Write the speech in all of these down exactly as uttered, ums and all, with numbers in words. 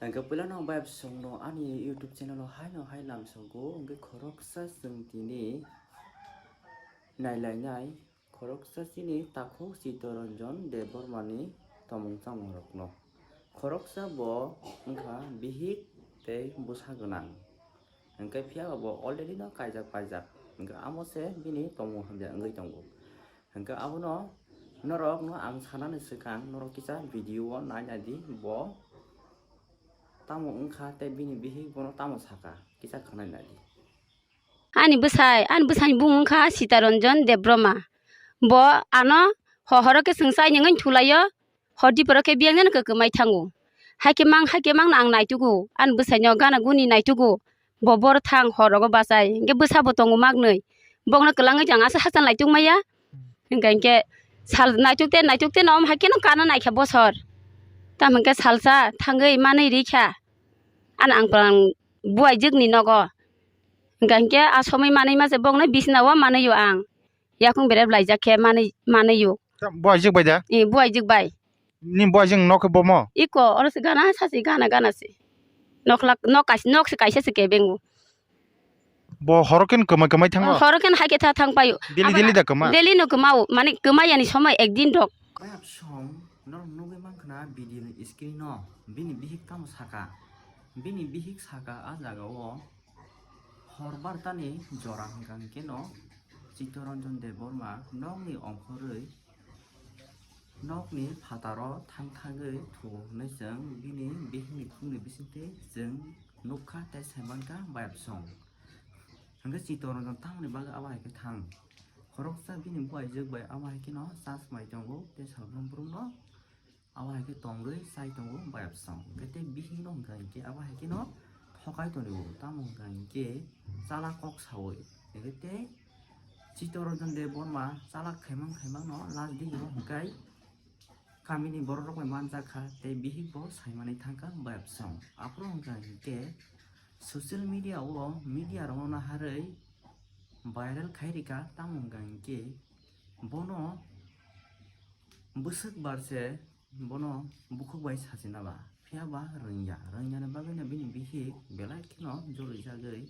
Hwnkhe puilano bayapsongno ani YouTube channel o haino hai lamsogo, hwnkhe khoroksa chwng tini nailainai khoroksa chini takhuk Chittoranjan Debbarmani tomung chamungrokno. Khoroksa bo wngkha bihik tei bwsa gwnang, hwnkhe phiya bo already no kaijak paijak, hwnkhe amo se bini tomung hamya wngwi tongo. Hwnkhe abono norokno ang sanani swkang norok kisa video o nai nai di, bo tamo wngkha tei bini bihik bono tamo saka, kisa khwnai nai di. Ani bwsai, ani bwsaini bumung wngkha Sitaranjan Debbarma. Bo ano ho-, horo khe chwng chaini wngwi thulaio, hor diporo khe biyang jani kwkwmai thango. Haikhe mang, haikhe mangno ang naitugo, ani bwsaino gana guni naitugo. Bo bor thang hor rogo bachai, hwnkhe bwsa bo tongo maknwi. Bokno kwlangwi jang asa hakchal naituk maya. Hwnkhe, hwnkhe sal naituk te, naituk te no, om hai kheno kana naikha bosor. Tamo hwnkhe salsa thangwi manwi rikha. Ano ang plang buaijwkni nogo. Hwnkhe, hwnkhe a somoi manwi ma se bokno bisna o manwi o ang. Yakung berep laijak khe manwi, manwi o. Buaijwk bai da? Eh, buaijwk bai. Ni buaijwk nok khe bomo? Iko, oro se gana sa se, gana, gana se. Nok lak, nok kaisa, nok se kaisa se kebengo. Bo horo khen kwmai kwmai thango? Horo khen hai khe tha thang paio. Daily, daily da kwma? Daily no kwmao, mane kwmai yani somoi ekdin rok. Bayap song, norok nugwi mankha na video ni screen no, bini bihik tamo saka. Bini bihik saka a jaga o hor bartani jora hwnkha hwnkhe no Chittoranjan Debbarma nokni ongkhorwi nokni phataro thang thangwi thuo hwnwi chwng bini bihikni khungni bisingtwi chwng nukha tei saimankha bayapsong. Hwnkhe Chittoranjan tamoni bagwi abo hai khe thang? Khoroksa bini buaijwk bai abo hai kheno chasmai tongo tei salbrum brumno abo hai khe tongwi chai tongo bayapsong. Hwnkhe tei bihikno hwnkha hinkhe abo hai kheno thokai tongo, tamo hwnkha hinkhe chala kok saui. Hwnkhe tei Chittoranjan Debbarma chala khaimang khaimangno last day o hwnkhe kamini borok rok bai manjak kha tei bihik bo saimani thangkha bayapsong. Aphuru hwnkha hinkhe social media o media rokno naharwi viral khai rikha, tamo hwnkha hinkhe bono bwswk bar se bono bukhuk bai sachina ba, phiya ba rwngya, rwngya ni bagwi no bini bihik belai kheno jolijagwi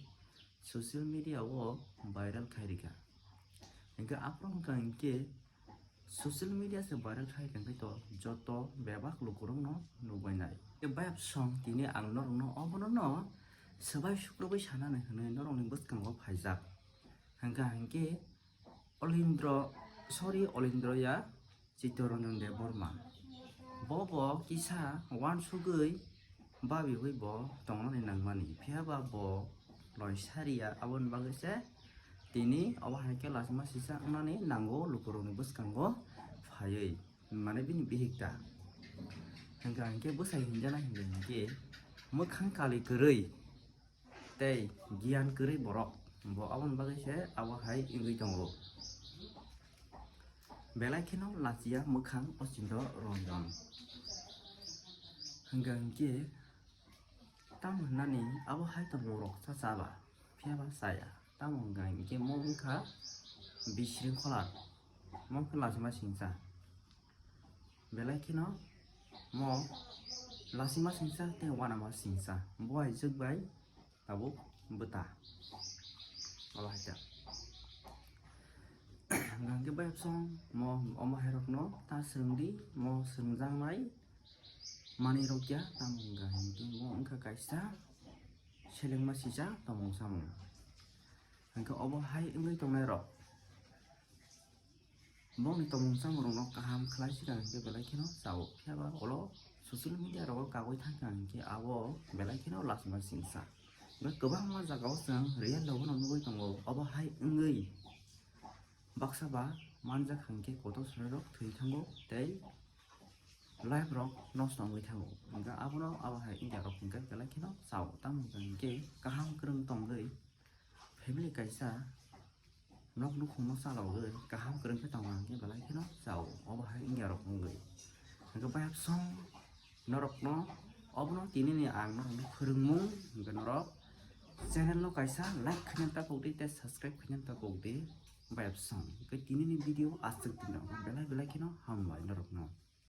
social media o viral khai rikha. Hwnkhe aphuru hwnkha hinkhe social media se viral khai tongkhe to joto bebak lukurokno nukbainai. Tei bayapsong tini ang norokno obono no swbai sukrubwi sanani hwnwi norokni bwskango phaijak. Hwnkha hinkhe Olindro, sorry, Olindro ya, Chittoranjan Debbarma. Bo bo kisa uansugwi babiwi bo tongnani nangmani. Phiya ba bo loi sariya, aboni bagwi se tini obo hai khe lachima sisa wngnani nango lukurokni bwskango phaiwi, mane bini bihik ta. Hwnkha hinkhe bwsai hinjana hinkha hinkhe mwkhang kali kwrwi tei giyan kwrwi borok, bo aboni bagwi se abo hai wngwi tongo. Belai kheno lachiya mwkhang Ochindra Ranjan. Hwnkha hinkhe tamo hwnani abo hai tongmung rok cha cha ba, phiya ba chaya. Tamo hwnkha hinkhe mo wngkha bisringkhola, mo wngkha lachima singcha. Belai kheno mo lachima singcha tei uanama singcha, buaijwk bai tabuk bwta. Abo hai ta. Hwnkha hinkhe bayapsong mo omo hai rokno ta swrwng di, mo swrwngjaknai manwi rok ya, tamo hwnkha hinkhe mo wngkha kaisa selengma sijak tongmung samung. Hwnkhe obo hai wngwi tongnai rok. Bongni tongmung chamungrokno kaham khlai sika hinkhe belai kheno chao. Phiya ba ulo social media rogo kagwi thangkha hinkhe abo belai kheno lachima singcha. Hwnkhe kwbangma jagao chwng real logono nugwi tongo. Obo hai wngwi baksa ba manjak hinkhe kotor chwrairok thwi thango tei life rok nosto wngwi thango. Hwnkhe abono abo hai wngya rok hinkhe belai kheno chao. Tamo hwnkha hinkhe kaham kwrwng tongwi family kaisa nok nukhungno chalogwi kaham kwrwng khe tongo hinkhe belai kheno chao. Obo hai wngya rok wngwi. Hwnkhe bayapsong norokno obono tinini ang norokno phwrwngmung, hwnkhe norok channel no kaisa like khaina ta kok di tei subscribe khaina ta kok di. Bayapsong hwnkhe tinini video aswk dino belai belai kheno hambai norokno.